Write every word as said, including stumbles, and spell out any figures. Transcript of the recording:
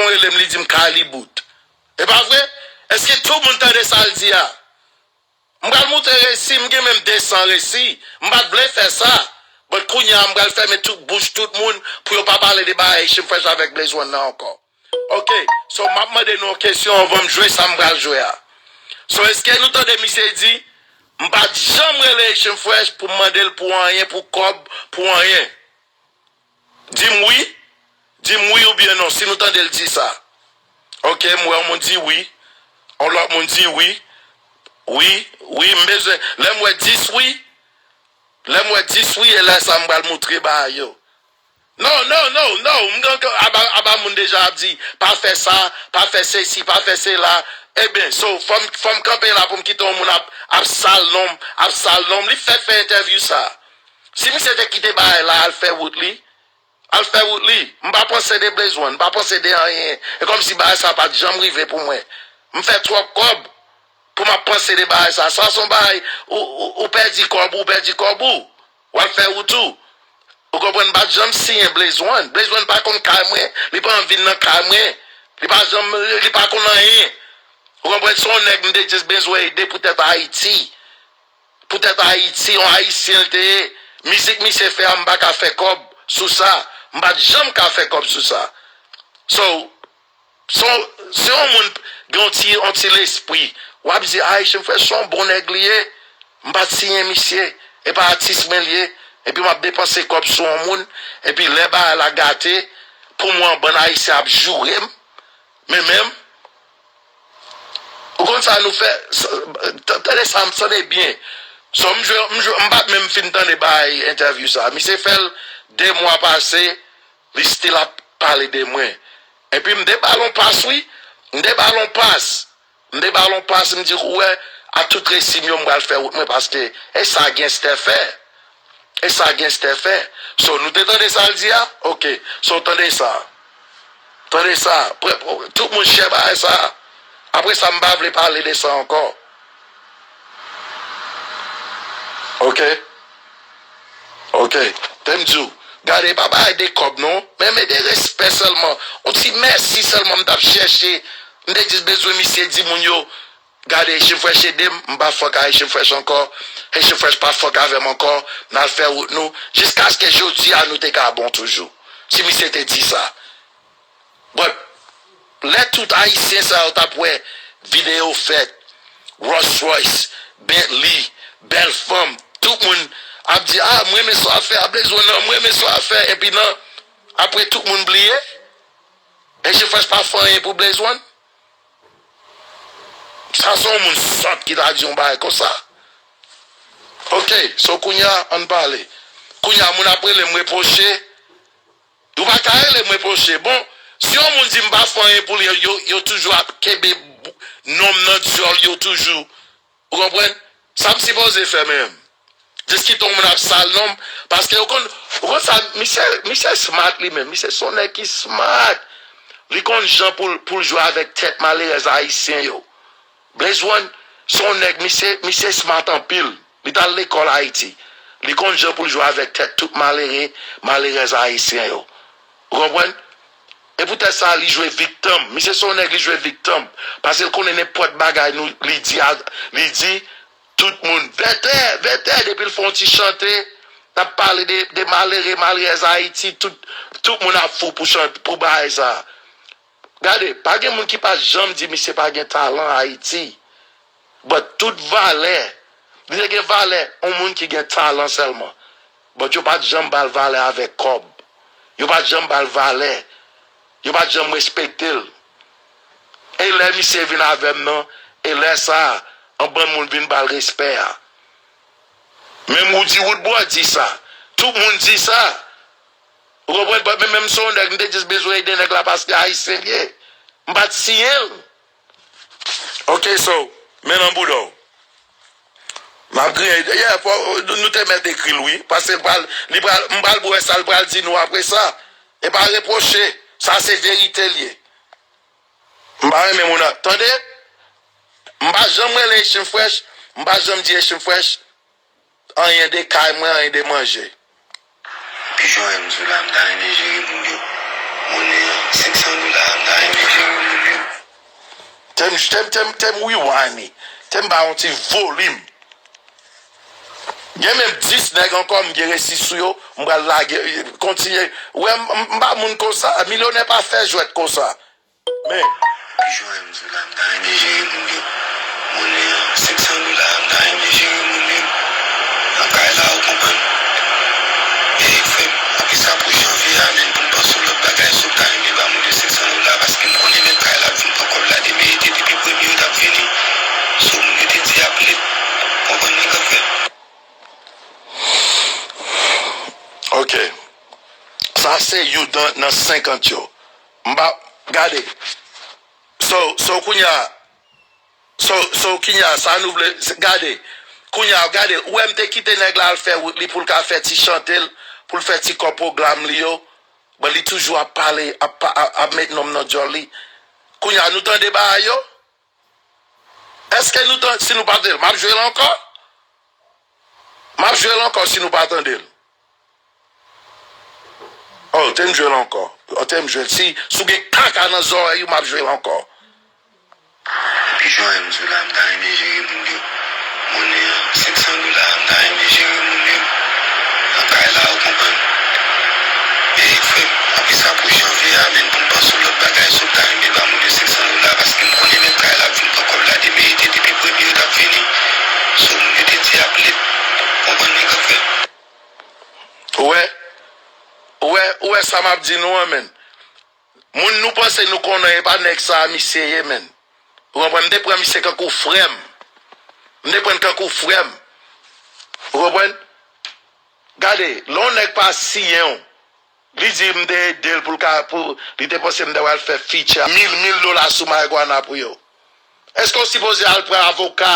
rele m, li di m Kylie Boot. E pa vre? Èske tout moun tande sa l di a? M pral moutre resi, m gen menm de san resi. M pa t vle fè sa. But kounye a, m pral fèmen tout bouch tout moun pou yo pa pale de bagay Haitian Fresh avèk Blaze One nan ankò. Ok, so m ap mande nou yon kesyon anvan m jwe sa m pral jwe a. So, èske nou tande misye di, m pa t janm rele Haitian Fresh pou m mande l pou anyen, pou kòb, pou anyen? Di m wi, di m wi oubyen non, si nou tande l di sa. Ok, m wè yon moun di wi, yon lòt moun di wi. Wi, wi, m bezwen, lè m wè dis wi, lè m wè dis wi, e lè sa m pral moutre bagay yo. No, no, no, no, m gen aba, aba moun deja ap di, pa fè sa, pa fè sesi, pa fè sela. Ebyen, so, fò m, fò m kanpe la pou m kite yon moun ap, ap sal non m, ap sal non m. Li fèk fè entèvyou sa. Si misye te kite bagay la, al fè wout li, al fè wout li. M pa panse de Blaze One, m pa panse de anyen. E kòmsi bagay sa pa t janm rive pou mwen. M fè twòp kòb pou m ap panse de bagay sa. Sa se yon bagay, ou, ou, ou pèdi kòb ou, ou pèdi kòb ou. W ap fè wout ou. Ou konprann, m pa t janm siyen Blaze One. Blaze One pa konn kay mwen, li pa janm vin nan kay mwen. Li pa janm, li pa konn anyen. Ou konprann, se yon nèg m te just bezwen ede poutèt Ayiti. Poutèt Ayiti, yon Ayisyen l te ye. Mizik misye fè a, m pa ka fè kòb sou sa. M pa t janm ka fè kòb sou sa. So, se yon, se yon moun gen yon ti, yon ti lespri. W ap di, Haitian Fresh se yon bon nèg li ye. M pa t siyen misye. E pa atis mwen li ye. Epi m ap depanse kòb sou yon moun. Epi lè bagay la gate, pou mwen, bann Ayisyen ap joure m. Men menm, ou konn sa nou fè? S-, t-, tande sa, m tande byen. So, m jwe, m jwe, m pa t menm fin tande bay entèvyou sa. Misye fè l de mwa pase, li still ap pale de mwen. Epi m te ba l yon pas, wi. M te ba l yon pas. M te ba l yon pas, m di, ou wè, a tout resi m yo, m pral fè wout mwen, paske e sa gangster fè. E sa gangster fè. So, nou te tande sa l di a? Ok. So, tande sa. Tande sa. Pre-, tout moun share bagay sa. Apre sa, m pa vle pale de sa ankò. Ok? Ok. Te m di w, gade, pa bagay de kòb, non. Men, men de respè sèlman. On ti mèsi sèlman m t ap chèche. M te jis bezwen misye di moun yo, gade, Haitian Fresh ede m, m pa fuck a Haitian Fresh ankò. Haitian Fresh pa fuck avè m ankò. N al fè wout nou. Jiskaske jodi a, nou te ka bon toujou. Si misye te di sa. But, lè tout Ayisyen sa yo t ap wè videyo fèt, Rolls Royce, Bentley, bèl fanm, tout moun ap di, ah, m renmen sa w ap fè, Blaze One nan, m renmen sa w ap fè, epi nan, apre tout moun bliye, Haitian Fresh pa fè anyen pou Blaze One. Sa se yon moun sòt ki ta di yon bagay konsa. Ok, so kounye a, ann pale. Kounye a, moun ap rele m repwoche. Yo pa ka rele m repwoche. Bon, si yon moun di m pa fè anyen pou li, yo, yo toujou ap kenbe non m nan dyòl yo toujou. Ou konprann? Sa m sipoze fè menm? Jis kite yon moun ap sal non m, paske ou konn, ou konn sa, misye, misye smart li menm. Misye se yon nèg ki smart. Li konn jan pou l, pou l jwe avèk tèt malerèz ayisyen yo. Blaze One, se yon nèg, misye, misye smart anpil. Li t al lekòl Ayiti. Li konn jan pou l jwe avèk tèt tout malere, malerèz ayisyen yo. Ou konprann? E poutèt sa, li jwe viktim. Misye se yon nèg, li jwe viktim. Paske l konnen nenpòt bagay nou, li di, a, li di, tout moun, vètè, vètè, depi l fè yon ti chante, l ap pale de, de malere, malerèz Ayiti, tout, tout moun ap fou pou chante, pou bagay sa. Gade, pa gen moun ki pa janm di misye pa gen talan Ayiti. But tout valè, li te gen valè, yon moun ki gen talan sèlman. But yo pa t janm ba l valè avèk kòb. Yo pa t janm ba l valè. Yo pa t janm respekte l. E lè misye vin avè m nan, e lè sa a, yon bann moun vin ba l respè a. Menm Roody Roodboy di sa. Tout moun di sa. Ou konprann? But men, menm si yon nèg, m te jis bezwen ede nèg la paske ayisyen l ye. M pa t siyen l. Ok, so, men nan bouda w. M ap griyen. Yeah, fò, nou te mèt ekri l, wi. Paske l pral, li pral, m pral wè sa l pral di nou apre sa. E pa repwoche. Sa se verite l ye. M pa renmen moun nan. Tande? M pa janm rele Haitian Fresh. M pa janm di Haitian Fresh anyen de kay mwen, anyen de manje. Pijon M sou la, m ta renmen jere moun yo. Monnen an, senk san dola, m ta renmen jere monnen. Tèm, tèm, tèm, tèm rewind li. Tèm ba yon ti volim. Gen menm dis nèg ankò, m gen resi sou yo, m pral lage, kontinye. Ou wè, m, m, m pa moun konsa, milyonè pa fè jwèt konsa. Men. Pijon M di w la, m ta renmen jere moun yo. Monnen an, senk san dola, m ta renmen jere moun yo. Nan kay la, ou konprann? E frè m, apre sa pou janvye a, menm pou m panse yon lòt bagay, si w ta renmen ba moun yo senk san dola, paske m konnen menm kay la ap vin pran kòb la demen, e te depi premye yo t ap vini. So, moun yo te di ap lèt. Konprann nèg afè. Ok. Sa se youn nan, nan senkant yo. M pa, gade. So, so kounye a, so, so kounye a, sa nou vle, se, gade. Kounye a, gade, ou wè m te kite nèg la al fè wout li pou l ka fè ti chante l, pou l fè ti kòpoglam li yo. Bon, li toujou ap pale, ap, pa- ap, ap met non m nan dyòl li. Kounye a, nou tande bagay yo? Èske nou tande, si nou pa tande l, m ap jwe l ankò? M ap jwe l ankò si nou pa tande l. Oh, te m jwe l ankò. Oh, te m jwe l. Si, si w gen kaka nan zòrèy ou, m ap jwe l ankò. Pijon M di w la, m ta renmen jere moun yo. Monnen an, senk san dola, m ta renmen jere moun yo. Nan kay la, ou konprann? E frè m, apre sa pou janvye a, menm pou m panse yon lòt bagay, si w ta renmen ba moun yo senk san dola, paske m konnen menm kay la ap vin pran kòb la demen, e te depi premye yo t ap vini. So, moun yo te di ap lèt. Konprann nèg afè. Ou wè? Ou wè, ou wè sa m ap di nou an, menn? Moun nou panse nou konnen, e pa nèg sa a misye ye, menn. Ou konprann? M te pran misye kankou frè m. M te pran l kankou frè m. Ou konprann? Gade, lè yon nèg pa siyen w, li di m te ede l pou l ka, pou, li te panse m te pral fè feature mil, mil dola sou marigwana pou yo. Èske w sipoze al pran avoka?